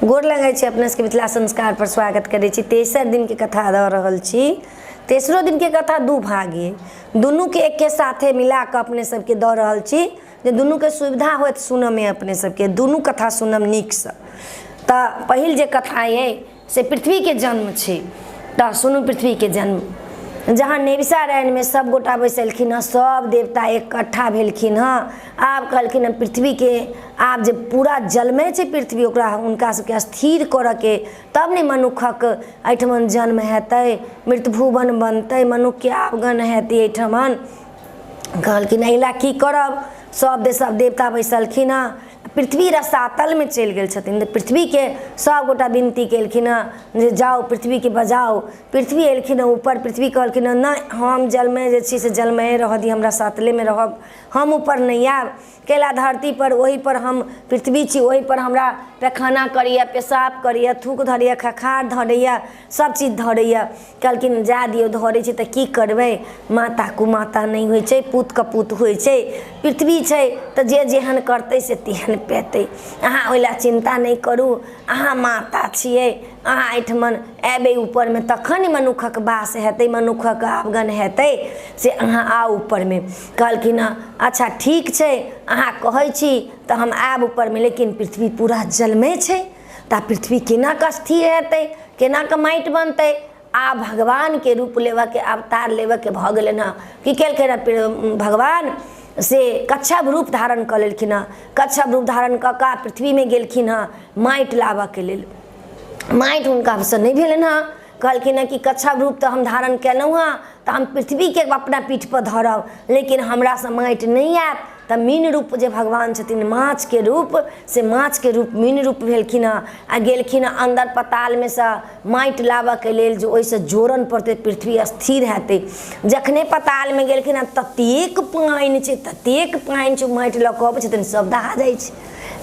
गोर लगै छी अपने सबके मिथिला संस्कार पर स्वागत करै छी। तेसर दिनके कथा दऽ रहल छी। तेसरो दिनके कथा दू भाग अइ, दुनूके एके साथे मिला कऽ अपने सबके दऽ रहल छी जे दुनूके सुविधा होयत सुनऽमे। अपने सबके दुनू कथा सुनब नीकसँ। तऽ पहिल जे कथा अइ से पृथ्वीके जन्म छै। तऽ सुनू पृथ्वीके जन्म। जहाँ नेविसारायणमे सब गोटा बैसलखिन हँ, सब देवता इकट्ठा भेलखिन हँ। आब कहलखिन हँ पृथ्वीके आब जे पूरा जलमय छै पृथ्वी, ओकरा हुनका सबके स्थिर करऽके, तब ने मनुखक एहिठमन जन्म हेतै, मृतभुवन बनतै, मनुखके आवागमन हेतै एहिठमन। कहलखिन एहि लए की करब? सब दे सब देवता बैसलखिन हँ। पृथ्वी रसातलमे चलि गेल छथिन। तऽ पृथ्वीके सभगोटा विनती केलखिन हँ जे जाउ पृथ्वीके बजाउ। पृथ्वी एलखिन हँ ऊपर। पृथ्वी कहलखिन हँ नहि, हम जलमय जे छी से जलमये रहऽ दी, हम रसातलेमे रहब, हम ऊपर नहि आयब। कैला धरतीपर ओहिपर हम पृथ्वी छी, ओहिपर हमरा पैखाना करैए, पेशाब करैए, थूक धरैए, खखार धरैए, सभचीज धरैए। कहलखिन जाए दियौ, धरै छै तऽ की करबै? माता कुमाता नहि होइ छै, पूत कपूत होइ छै। पृथ्वी छै तऽ जे जेहन करतै से तेहन पेतै। अहाँ ओहि लए चिन्ता नहि करू, अहाँ माता छियै, अहाँ एहिठमन अयबै ऊपरमे तखन मनुखक वास हेतै, मनुखक आवागमन हेतै, से अहाँ आउ ऊपरमे। कहलखिन हँ अच्छा ठीक छै, अहाँ कहै छी तऽ हम आयब ऊपरमे, लेकिन पृथ्वी पूरा जलमय छै तऽ पृथ्वी केना कऽ स्थिर हेतै, केना कऽ माटि बनतै? आ भगवानके रूप लेबऽके, अवतार लेबऽके भऽ गेलनि हँ। की केलखिन हँ भगवान? से कच्छप रूप धारण कऽ लेलखिन हँ। कच्छप रूप धारण कऽ कऽ पृथ्वीमे गेलखिन हँ माटि लाबऽके लेल। माटि हुनकासँ नहि भेलनि हँ। कहलखिन हँ कि कच्छप रूप तऽ हम धारण केलहुँ हँ तऽ हम पृथ्वीके अपना पीठपर धरब, लेकिन हमरासँ माटि नहि आयत। तऽ मीन रूप जे भगवान छथिन, माछके रूप, से माछके रूप मीन रूप भेलखिन हँ आ गेलखिन हँ अन्दर पतालमे सँ माटि लाबऽके लेल जे ओहिसँ जोड़न पड़तै, पृथ्वी स्थिर हेतै। जखने पतालमे गेलखिन हँ, ततेक पानि छै, ततेक पानि छै, माटि लऽ कऽ अबै छथिन सब दहा जाइ छै।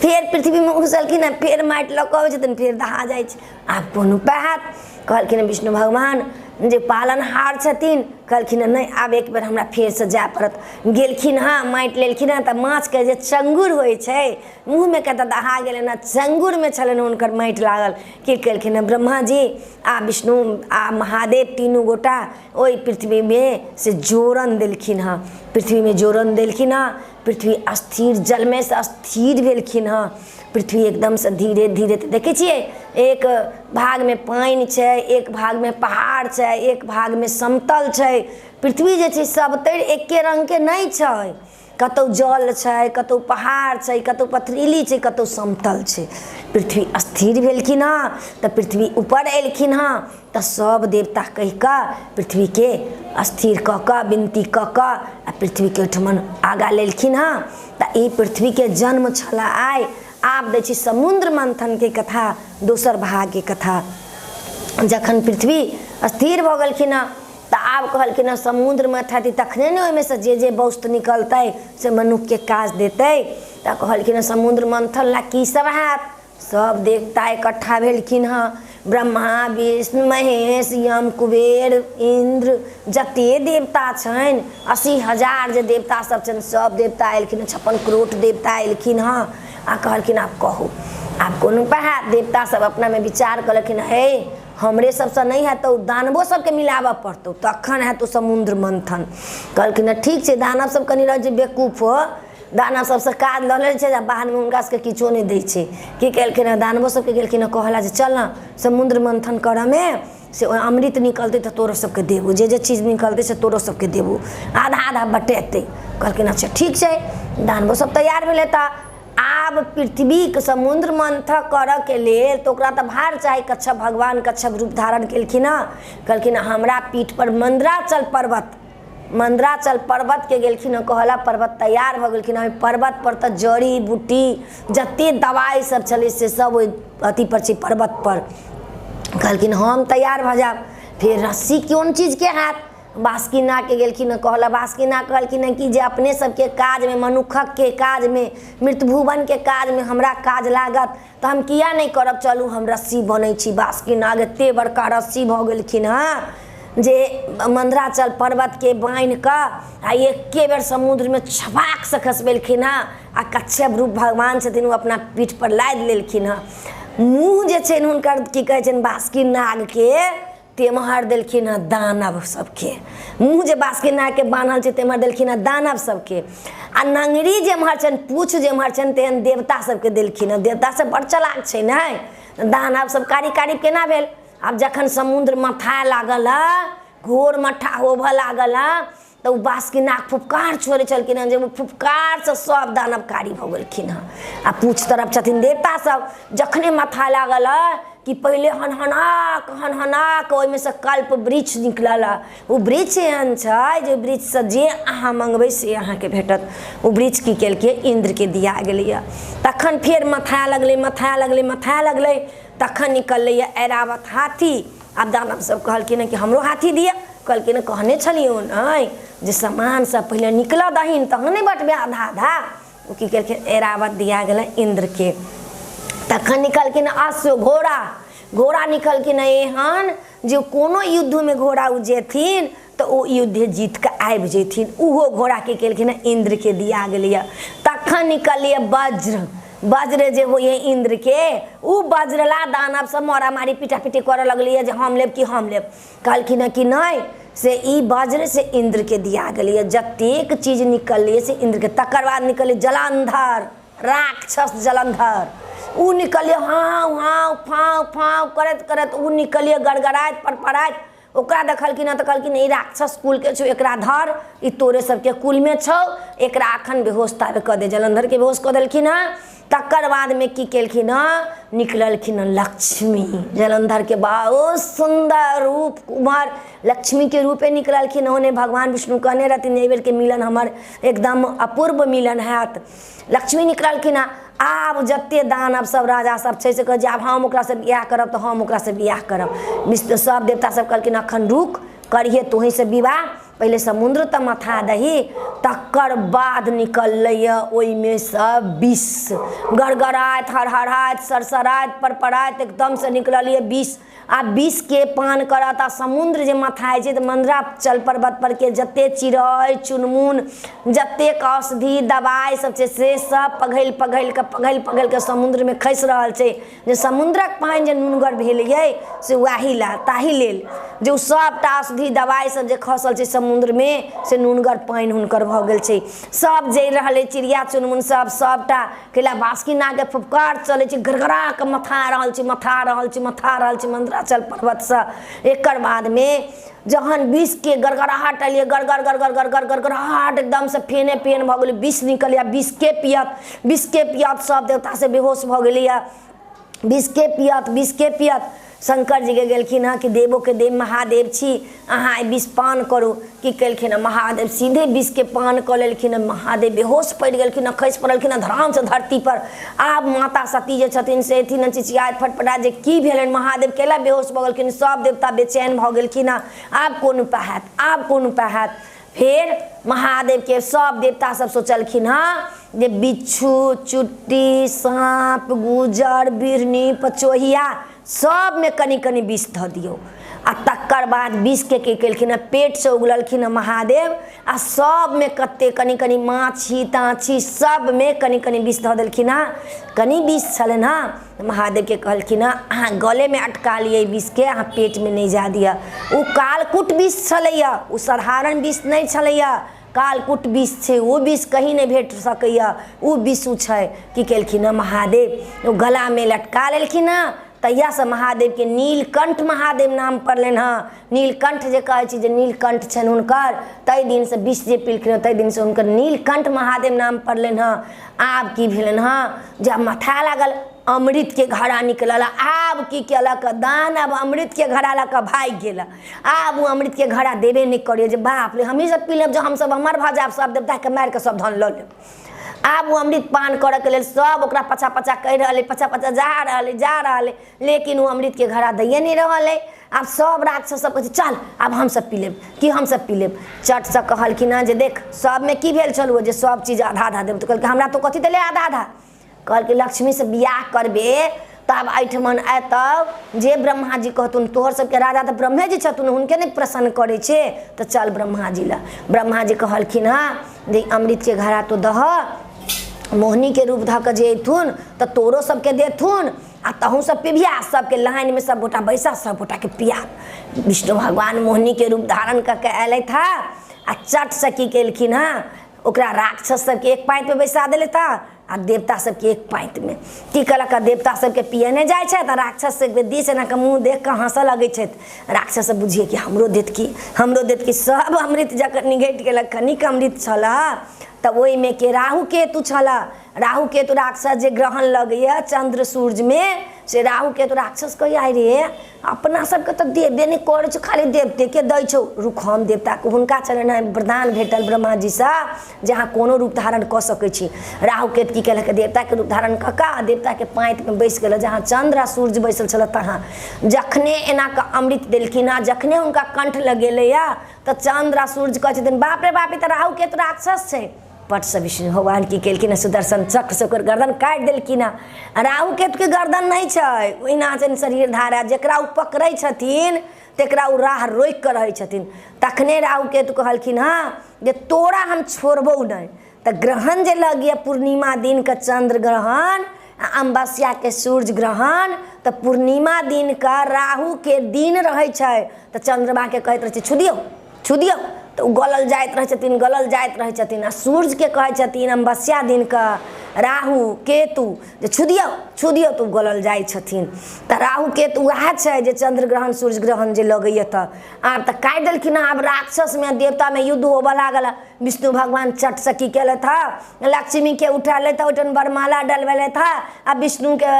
फेर पृथ्वीमे घुसलखिन हँ, फेर माटि लऽ कऽ अबै छथिन, फेर दहा जाइ छै। आब कोन उपाय हैत? कहलखिन विष्णु भगवान जे पालनहार छथिन, कहलखिन नहि, आब एक बेर हमरा फेरसँ जाय पड़त। गेलखिन हँ, माटि लेलखिन हँ तऽ माछके जे चङ्गुर होइ छै मुँहमे के तऽ दहा गेलनि हँ, चङ्गुरमे छलनि हुनकर माटि लागल। की केलखिन हँ ब्रह्माजी आ विष्णु आ महादेव तीनू गोटा ओहि पृथ्वीमे से जोड़न देलखिन हँ। पृथ्वीमे जोड़न देलखिन हँ, पृथ्वी स्थिर जलमे से स्थिर भेलखिन हँ। पृथ्वी एकदमसँ धीरे धीरे, तऽ देखै छियै एक भागमे पानि छै, एक भागमे पहाड़ छै, एक भागमे समतल छै। पृथ्वी जे छै सबतरि एके रङ्गके नहि छै। कतहु जल छै, कतहु पहाड़ छै, कतहु पथरीली छै, कतहु समतल छै। पृथ्वी स्थिर भेलखिन हँ तऽ पृथ्वी ऊपर एलखिन हँ तऽ सब देवता कहि कऽ पृथ्वीके स्थिर कऽ कऽ विनती कऽ कऽ आ पृथ्वीके ओहिठमन आगाँ लेलखिन हँ। तऽ ई पृथ्वीके जन्म छलए। आइ आब दै छी समुद्र मन्थनके कथा, दोसर भागके कथा। जखन पृथ्वी स्थिर भऽ गेलखिन हँ तऽ आब कहलखिन हँ समुद्रमे थैती तखने ने ओहिमे सँ जे जे वस्तु निकलतै से मनुखके काज देतै। तऽ कहलखिन हँ समुद्र मन्थन लए की सब हैत? सब देवता इकट्ठा भेलखिन हँ, ब्रह्मा विष्णु महेश यम कुबेर इन्द्र, जते देवता छनि 80,000 जे देवता सब छनि सब देवता एलखिन हँ, 56 करोड़ देवता एलखिन हँ आ कहलखिन आब कहू आब कोन उपाय हैत? देवता सब अपनामे विचार केलखिन, हे हमरे सबसँ नहि हेतौ, दानवो सबके मिलाबऽ पड़तौ तखन हेतौ समुद्र मन्थन। कहलखिन हँ ठीक छै। दानव सब कनि रहै छै बेवकूफ, दानव सबसँ काज लऽ लै छै आ बादमे हुनका सबके किछो नहि दै छै। की केलखिन हँ, दानवो सबके गेलखिन हँ कहऽ लए जे चल ने समुद्र मन्थन करऽमे से ओहि अमृत निकलतै तऽ तोरो सबके देबौ, जे जे चीज निकलतै से तोरो सबके देबौ, आधा आधा बटेतै। कहलखिन अच्छा ठीक छै। दानवो सब तैयार भेलै। तऽ आब पृथ्वीके समुद्र मन्थन करऽके लेल तऽ ओकरा तऽ भार चाही। कच्छप भगवान कच्छप रूप धारण केलखिन हँ। कहलखिन हमरा पीठपर मन्द्राचल पर्वत, मन्द्राचल पर्वतके गेलखिन हँ कहला, पर्वत तैयार भऽ गेलखिन हँ। ओहि पर्वतपर तऽ जड़ी बूटी जते दवाइ सब छलै से सब ओहि अथीपर छै पर्वतपर। कहलखिन हम तैयार भऽ जायब, फेर रस्सी कोन चीजके हैत? बासुकीनाथके गेलखिन हँ कहलक। बासुकीनाथ कहलखिन हँ कि जे अपने सबके काजमे, मनुखके काजमे, मृतभुवनके काजमे हमरा काज लागत तऽ हम किया नहि करब? चलू हम रस्सी बनै छी। बासुकीनाथ एते बड़का रस्सी भऽ गेलखिन हँ जे मन्द्राचल पर्वतके बान्हि कऽ आ एके बेर समुद्रमे छपाकसँ खसबेलखिन हँ आ कच्छप रूप भगवान छथिन ओ अपना पीठपर लादि लेलखिन हँ। मुँह जे छनि हुनकर की कहै छनि बासुकी नागके तेम्हर देलखिन हँ दानव सबके। मुँह जे बासुकी नागके बान्हल छै तेम्हर देलखिन हँ दानव सबके आ नङ्गरी जेम्हर छनि, पूछ जेम्हर छनि तेहन देवता सबके देलखिन हँ। देवता सब बड़ चलाक छै ने, दानव सब कारी कारी केना भेल? आब जखन समुद्र मथाए लागल हँ, घोर मट्ठा होबऽ लागल हँ, तऽ ओ बासुकी नाग फुफकार छोड़ै छलखिन हँ जे ओ फुफकारसँ सब दानव कारी भऽ गेलखिन हँ। आ पूछ तरफ छथिन देवता सब। जखने माथा लागल हँ कि पहिले हनहनाक हनहनाक ओहिमे से कल्प वृक्ष निकलल हँ। ओ वृक्ष एहन छै जे वृक्षसँ जे अहाँ मङ्गबै से अहाँके भेटत। ओ वृक्ष की केलकै, इन्द्रके दिया गेलैए। तखन फेर मथाए लगलै, मथाए लगलै, मथाए लगलै, तखन निकललैए ऐरावत हाथी। आब दानव सब कहलखिन हँ कि हमरो हाथी दिअ। कहलखिन कहने छलियौ ने जे सामान सब पहिले निकलऽ दहीन तहने बँटबै आधा आधा। ओ की केलखिन, ऐरावत दिया गेलै इन्द्रके। तखन निकलखिन अश्व घोड़ा। घोड़ा निकलखिन एहन जे कोनो युद्धमे घोड़ा ओ जेथिन तऽ ओ युद्ध जीत कऽ आबि जेथिन। ओहो घोड़ा की केलखिन, इन्द्रके दिया गेलैए। तखन निकलैए वज्र। वज्र जे होइए इन्द्रके, ओ वज्रला दानव सब मारामारी पिटा पिटी करऽ लगलैए जे हम लेब कि हम लेब। कहलखिन हँ कि नहि, से ई वज्र से इन्द्रके दिया गेलैए। जतेक चीज निकललैए से इन्द्रके। तकर बाद निकललै जलंधर, राक्षस जलंधर। ओ निकललै हाँव हाँव फाँव फाँव करैत करैत ओ निकललै गड़गड़ाइत पड़पड़ाइत। ओकरा देखलखिन हँ तऽ कहलखिन ई राक्षस कुलके छौ, एकरा धर, ई तोरे सबके कुलमे छौ, एकरा अखन बेहोश ताबे कऽ दे। जलंधरके बेहोश कऽ देलखिन हँ। तकर बादमे की केलखिन हँ, निकललखिन हँ लक्ष्मी। जलंधरके बहुत सुन्दर रूप कुमार लक्ष्मीके रूपे निकललखिन। ओने भगवान विष्णु कहने रहथिन एहि बेरके मिलन हमर एकदम अपूर्व मिलन हैत। लक्ष्मी निकललखिन हँ। आब जते दानव सब राजा सब छै से कहै जे आब हम ओकरासँ बियाह करब तऽ हम ओकरासँ बियाह करब। विष्णु सब देवता सब कहलखिन अखन रुक, करिहे तोहीसँ विवाह, पहिले समुद्र तऽ मथा दही। तकर बाद निकललैए ओहिमेसँ विष, गड़गड़ाइत हड़हड़ाइत सरसराइत पड़पड़ाइत एकदमसँ निकलल यऽ विष। आ विषके पान करत आ समुद्र जे मथाइ छै तऽ मन्द्राचल पर्वत परके जते चिड़ै चुनमुन जतेक औषधि दबाइ सब छै से सब पघैल पघैल कऽ पघैल पघैल कऽ समुद्रमे खसि रहल छै। जे समुद्रक पानि जे नुनगर भेल ये से वही ला ताहि लेल जे ओ सभटा औषधि दबाइ सब जे खसल छै समुद्रमे से नुनगर पानि हुनकर भऽ गेल छै। सब जरि रहल अइ, चिड़िया चुनमुन सब सभटा कैला बासुकी नागके फुफकार चलै छै, गड़गड़ा कऽ मथा रहल छै, मथा रहल छै, मथा रहल छै मन्द्राचल पर्वतसँ। एकर बादमे जहन विषके गड़गड़ाहट एलियै, गड़गड़ गड़गड़ गड़गड़ गड़गड़ाहट एकदमसँ फेने फेन भऽ गेलै। विष निकलैए, विषके पियत, विषके पियत, सब देवता से बेहोश भऽ गेलैए। विषके पियत, विषके पियत। शंकर जीके गेलखिन हँ कि देवोके देव महादेव छी, अहाँ विष पान करू। की केलखिन हँ महादेव, सीधे विषके पान कऽ लेलखिन हँ। महादेव बेहोश पड़ि गेलखिन हँ, खसि पड़लखिन हँ धरामसँ धरतीपर। आब माता सती जे छथिन से एथिन हँ चिचियाइत फटफटाइत जे की भेलनि महादेव, केला बेहोश भऽ गेलखिन। सब देवता बेचैन भऽ गेलखिन हँ। आब कोन उपाय हैत, आब कोन उपाय हैत? फेर महादेवके सब देवता सब सोचलखिन हँ जे बिच्छू चुट्टी साँप गुजर बिढ़नी पचोहिया सबमे कनि कनि विष धऽ दियौ। आ तकर बाद विषके की केलखिन हँ, पेटसँ उगललखिन हँ महादेव आ सबमे कते कनि कनि माछी ताछी सबमे कनि कनि विष धऽ देलखिन हँ। कनि विष छलनि हँ, महादेवके कहलखिन हँ अहाँ गलेमे अटका लिअ ई विषके, अहाँ पेटमे नहि जाय दिअ। ओ कालकूट विष छलैए, ओ साधारण विष नहि छलैए, कालकूट विष छै, ओ विष कहीं नहि भेट सकैए, ओ विष ओ छै। की केलखिन हँ महादेव, ओ गलामे लटका लेलखिन हँ। तहियासँ महादेवके नीलकण्ठ महादेव नाम पड़लनि हँ। नीलकण्ठ जे कहै छी जे नीलकण्ठ छनि हुनकर, ताहि दिनसँ विष जे पिलखिन हँ ताहि दिनसँ हुनकर नीलकण्ठ महादेव नाम पड़लनि हँ। आब की भेलनि हँ, जब मथा लागल अमृतके घड़ा निकलल। आब की केलक दानव, अमृतके घड़ा लऽ कऽ भागि गेल। आब ओ अमृतके घड़ा देबे नहि करैए जे बाप रे हमहीँ सब पी लेब, जे हमसब अमर भऽ जायब, सब देवताके मारि कऽ सब धन लऽ लेब। आब ओ अमृत पान करऽके लेल सब ओकरा पछा पछा कहि रहल अइ, पछा पछा जा रहल अइ, जा रहल अइ, लेकिन ओ अमृतके घड़ा दैए नहि रहल अइ। आब सब राक्षस सब कहै छै चल आब हमसब पी लेब कि हमसब पी लेब। चटसँ कहलखिन हँ जे देख सबमे की भेल छलौ जे सब चीज आधा आधा देब, तऽ कहलकै हमरा तो कथी देले आधा आधा। कहलकै लक्ष्मीसँ बियाह करबे तब एहिठमन एतौ जे ब्रह्माजी कहथुन, तोहर सबके राजा तऽ ब्रह्मेजी छथुन, हुनके नहि प्रसन्न करै छै, तऽ चल ब्रह्माजी लग। ब्रह्माजी कहलखिन हँ जे अमृतके घड़ा तो दहऽ, मोहिनीके रूप धऽ कऽ जे अयथुन तऽ तोरो सबके देथुन। आ तहूँ सब पिबिया सबके लाइनमे सब गोटा बैसा सब गोटाके पिया विष्णु भगवान मोहिनीके रूप धारण कऽ के अयलथि हँ आ चटसँ की केलखिन हँ ओकरा राक्षस सबके एक पाँतिमे बैसा देलथि हँ आ देवता सबके एक पाँतिमे की कहलक देवता सबके पियने जाइ छथि आ राक्षस सबके दिस एना कऽ मुँह देख कऽ हँसऽ लगै छथि राक्षस सब बुझिए कि हमरो देत की हमरो देत की सब अमृत जखन निघटि गेलक कनिक अमृत छलऽ तऽ ओहिमे के राहु केतु छलऽ राहु केतु राक्षस जे ग्रहण लगैए चन्द्र सूर्यमे से राहु केतु राक्षस कहैए आइ रे अपना सबके तऽ देबे नहि करै छौ खाली देवतेके दै छौ रुक हम देवताके हुनका छलनि हेँ वरदान भेटल ब्रह्माजीसँ जे अहाँ कोनो रूप धारण कऽ सकै छी राहु केतु की केलक देवताके रूप धारण कऽ कऽ आ देवताके पाँतिमे बैसि गेल जहाँ चन्द्र आ सूर्य बैसल छलै तहाँ जखने एना कऽ अमृत देलखिन हँ जखने हुनका कण्ठ लगेलैए तऽ चन्द्र आ सूर्य कहै छथिन बाप रे बाप ई तऽ राहु केतु राक्षस छै पटसँ विष्णु भगवान की केलखिन हँ सुदर्शन चक्रसँ ओकर गर्दन काटि देलखिन हँ राहु केतुके गर्दन नहि छै ओहिना छनि शरीर धारा जकरा ओ पकड़ै छथिन तकरा ओ राह रोकि कऽ रहै छथिन तखने राहु केतु कहलखिन हँ जे तोरा हम छोड़बौ नहि तऽ ग्रहण जे लगैए पूर्णिमा दिनके चन्द्र ग्रहण आ अमावस्याके सूर्य ग्रहण तऽ पूर्णिमा दिनके राहुके दिन रहै छै तऽ चन्द्रमाके कहैत रहै छै छू दियौ छू दियौ तऽ ओ गलल जाइत रहै छथिन गलल जाइत रहै छथिन आ सूर्यके कहै छथिन अमावस्या दिनके राहु केतु जे छू दियौ छू दियौ तऽ ओ गलल जाइ छथिन तऽ राहु केतु उएह छै जे चन्द्र ग्रहण सूर्य ग्रहण जे लगैए तऽ आब तऽ काटि देलखिन हँ आब राक्षसमे देवतामे युद्ध होबऽ लागल विष्णु भगवान चटसँ की केलथि हँ लक्ष्मीके उठा लेथि ओहिठाम वरमाला डलबेलथि हँ आ विष्णुके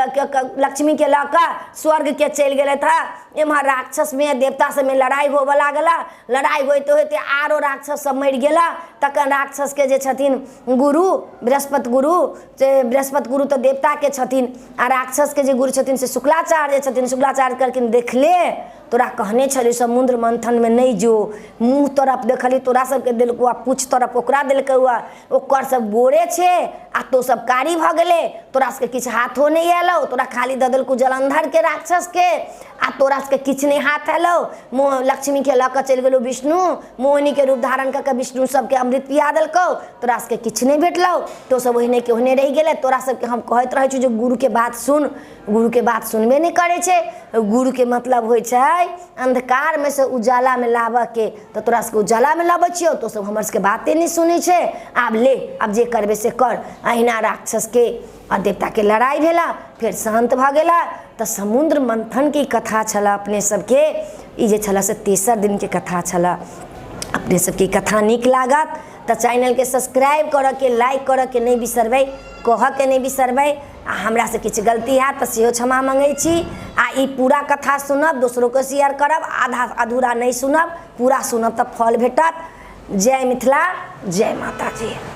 लक्ष्मीके लऽ कऽ स्वर्गके चलि गेलथि हँ एम्हर राक्षसमे देवता सबमे लड़ाइ होबऽ लागल लड़ाइ होइते होइते आरो राक्षस सब मरि गेला तखन राक्षसके जे छथिन गुरु बृहस्पति गुरु से बृहस्पति गुरु तऽ देवताके छथिन आ राक्षसके जे गुरु छथिन से शुक्लाचार्य छथिन शुक्लाचार्य कहलखिन देखले तोरा कहने छलियौ समुद्र मन्थनमे नहि जो मुँह तरफ देखली तोरा सबके देलकौ आ पूछ तरफ ओकरा देलकौ आ ओकर सब गोरे छै आ तो सब कारी भऽ गेलै तोरा सबके किछु हाथो नहि एलौ तोरा खाली दऽ देलकौ जलन्धरके राक्षसके आ तोरा सबके किछु नहि हाथ एलौ मोह लक्ष्मीके लऽ कऽ चलि गेलौ विष्णु मोहिनीके रूप धारण कऽ कऽ विष्णु सबके अमृत पिया देलकौ तोरा सबके किछु नहि भेटलौ तो सब ओहिने के ओहिने रहि गेलै तोरा सबके हम कहैत रहै छियौ जे गुरुके बात सुन गुरुके बात सुनबे नहि करै छै गुरुके मतलब होइ छै अन्धकारमे से उजालामे लाबऽके तऽ तोरा सबके उजालामे लबै छियौ तो सब हमर सबके बाते नहि सुनै छै आब ले आब जे करबै से कर अहिना राक्षसके आ देवताके लड़ाइ भेला फेर शान्त भऽ गेला तऽ समुद्र मन्थनके कथा छलए अपने सबके ई जे छलए से तेसर दिनके कथा छलए अपने सबके ई कथा नीक लागत तऽ चैनलके सब्सक्राइब करऽके लाइक करऽके नहि बिसरबै कहऽके नहि बिसरबै आ हमरासँ किछु गलती हैत तऽ सेहो क्षमा मङ्गै छी आ ई पूरा कथा सुनब दोसरोके शेयर करब आधा अधूरा नहि सुनब पूरा सुनब तऽ फल भेटत जय मिथिला जय माताजी।